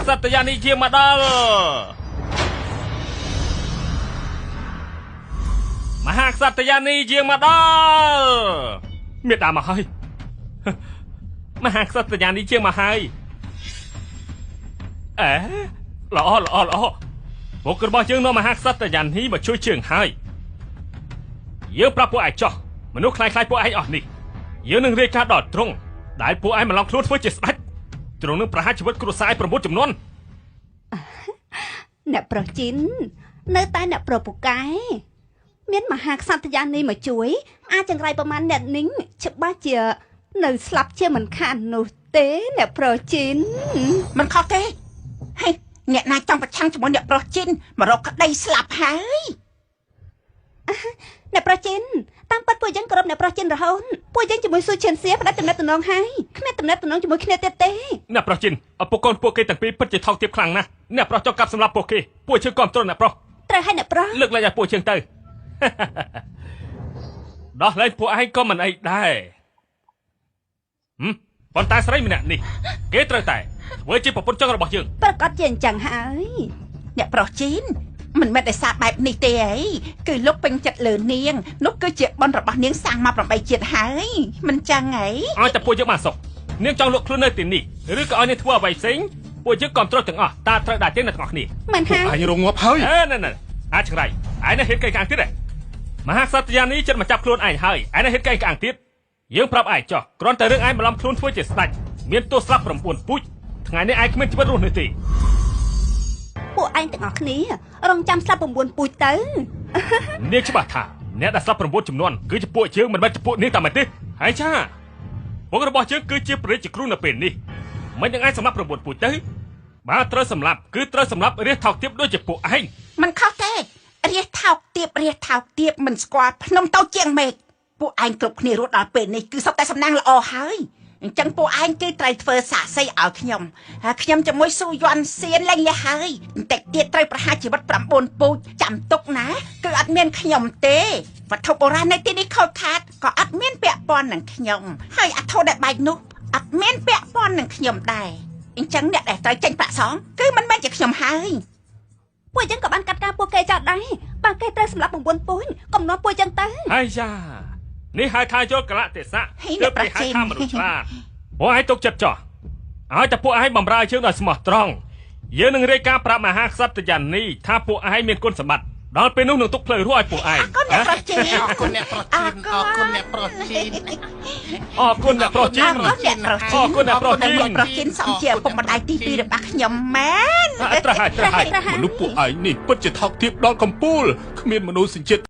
ក្សត្រយានីជាមកដល់មហាក្សត្រយានីជាមកដល់មេដាមកហើយមហាក្សត្រយានីជាមកហើយអេល្អល្អល្អពួករបស់យើងនាំមហាក្សត្រយានីមកជួយជើងហើយយើងប្រាប់ពួកឯងចោះមនុស្សខ្លាយៗពួកឯងអស់នេះយើងនឹងរាយការណ៍ដល់ត្រង់ដែលពួកឯងមកឡងខ្លួនធ្វើជាស្ដេចត្រង់នឹងប្រហារជីវិតគ្រួសារឯង9ចំនួនអ្នកប្រុសជីននៅតែអ្នកប្រុសពូកែមានមហាក្សត្រយានីមកជួយអាចចង្រៃប្រមាណអ្នកនេះច្បាស់ជានៅស្លាប់ជាមិនខាននោះទេអ្នកប្រុសជីនមិនខុសទេហេអ្នកណាចង់ប្រឆាំងជាមួយអ្នកប្រុសជីនមករកក្តីស្លាប់ហើយអ្នកប្រុសជីនតាមពិតពួកយើងគោរពអ្នកប្រុសជីនរហូតពួកយើងជាមួយស៊ូឈៀនសៀផ្ដាច់ទំនាក់ទំនងហើយគ្មានទំនាក់ទំនងជាមួយគ្នាទៀតទេអ្នកប្រុសជីនឪពុកកូនពួកគេទាំងពីរពិតជាថោកទាបខ្លាំងណាស់អ្នកប្រុសចង់កាប់សម្លាប់ពួកគេពួកជើងគាំទ្រអ្នកប្រុសត្រូវឲ្យអ្នកប្រុសលើកលែងឲ្យពួកជើងទៅដោះលែងពួកឯងក៏មិនអីដែរប៉ុន្តែស្រីម្នាក់នេះគេត្រូវតែធ្វើជាប្រពន្ធចុងរបស់យើងប្រកាសជាអញ្ចឹងហើយអ្នកប្រុសជីនមិនមែនដោយសារបែបនេះទេអីគឺលោកពេញចិត្តលើនាងនោះគឺជាបុណ្យរបស់នាងសាងមក8ជាតិហើយមិនចឹងអីឲ្យតែពួកយើងបានសុខនាងចង់លក់ខ្លួននៅទីនេះឬក៏ឲ្យនាងធ្វើអ្វីផ្សេងពួកយើងគ្រប់គ្រងទាំងអស់តើត្រូវដាក់ទេអ្នកទាំងអស់គ្នាមិនហើយអញរងងាប់ហើយណែណែអាចឆ្ងៃឯងនៅហេតុកែកាំងទៀតទេមហាក្សត្រយានីចិត្តមកចាប់ខ្លួនឯងហើយឯងនៅហេតុកែកាំងទៀតយើងប្រាប់ឯងចោះគ្រាន់តែរឿងឯងបន្លំខ្លួនធ្វើជាស្ដេចមានទោសស្លាប់9ពូជថ្ងៃនេះឯងគ្មានជីវិតរស់នៅទេពួកឯងទាំងអស់គ្នារងចាំស្លាប់9ពូជទៅនាងច្បាស់ថាអ្នកដែលស្លាប់9ចំនួនគឺជាពួកយើងមិនមែនជាពួកនាងតាមទេហើយចាពួករបស់យើងគឺជាព្រះរាជគ្រូនៅពេលនេះមិននឹងឯងសម្លាប់9ពូជទៅបើត្រូវសម្លាប់គឺត្រូវសម្លាប់រាជថោកទាបដូចជាពួកឯងមិនខុសទេរាជថោកទាបរាជថោកទាបមិនស្គាល់ភ្នំតូចជាងមេឃពួកឯងគ្រប់គ្នារស់ដល់ពេលនេះគឺសុទ្ធតែសំណាងល្អហើយអញ្ចឹងពួកឯងគឺត្រូវធ្វើសាកសីឲ្យខ្ញុំហើយខ្ញុំជាមួយស៊ូយន់សៀនលែងលះហើយបន្តិចទៀតត្រូវប្រហារជីវិត9ពូជចាំទុកណាគឺអត់មានខ្ញុំទេវត្ថុបុរាណនៅទីនេះខូចខាតក៏អត់មានពាក់ព័ន្ធនឹងខ្ញុំហើយអធិដែលបែកនោះអត់មានពាក់ព័ន្ធនឹងខ្ញុំដែរអញ្ចឹងអ្នកដែលត្រូវចេញប្រាក់សងគឺមិនមែនជាខ្ញុំហើយពួកយើងក៏បានកាត់ការពួកគេចោលដែរបើគេត្រូវសម្លាប់9ពូជកំណត់ពួកយើងទៅហើយយ៉ានេះហៅថាយល់កលៈទេសៈទើបគេហៅថាមនុស្សឆ្លាតពួកឯងទុកចិត្តចោះឲ្យតែពួកឯងបំរើជើងដោយស្មោះត្រង់យើងនឹងរាយការណ៍ប្រាប់មហាក្សត្រយានីថាពួកឯងមានគុណសម្បត្តិដល់ពេលនោះនឹងទុកផ្លូវរស់ឲ្យពួកឯងអរគុណអ្នកប្រុសជីនអរគុណអ្នកប្រុសជីនអរគុណអ្នកប្រុសជីនអរគុណអ្នកប្រុសជីនអរគុណអ្នកប្រុសជីនអ្នកប្រុសជីនសំជាឪពុកម្ដាយទី2របស់ខ្ញុំមែនត្រូវហើយត្រូវហើយមនុស្សពួកឯងនេះពិតជាថោកទាបដល់កំពូលគ្មានមនុស្សសញ្ជាតិ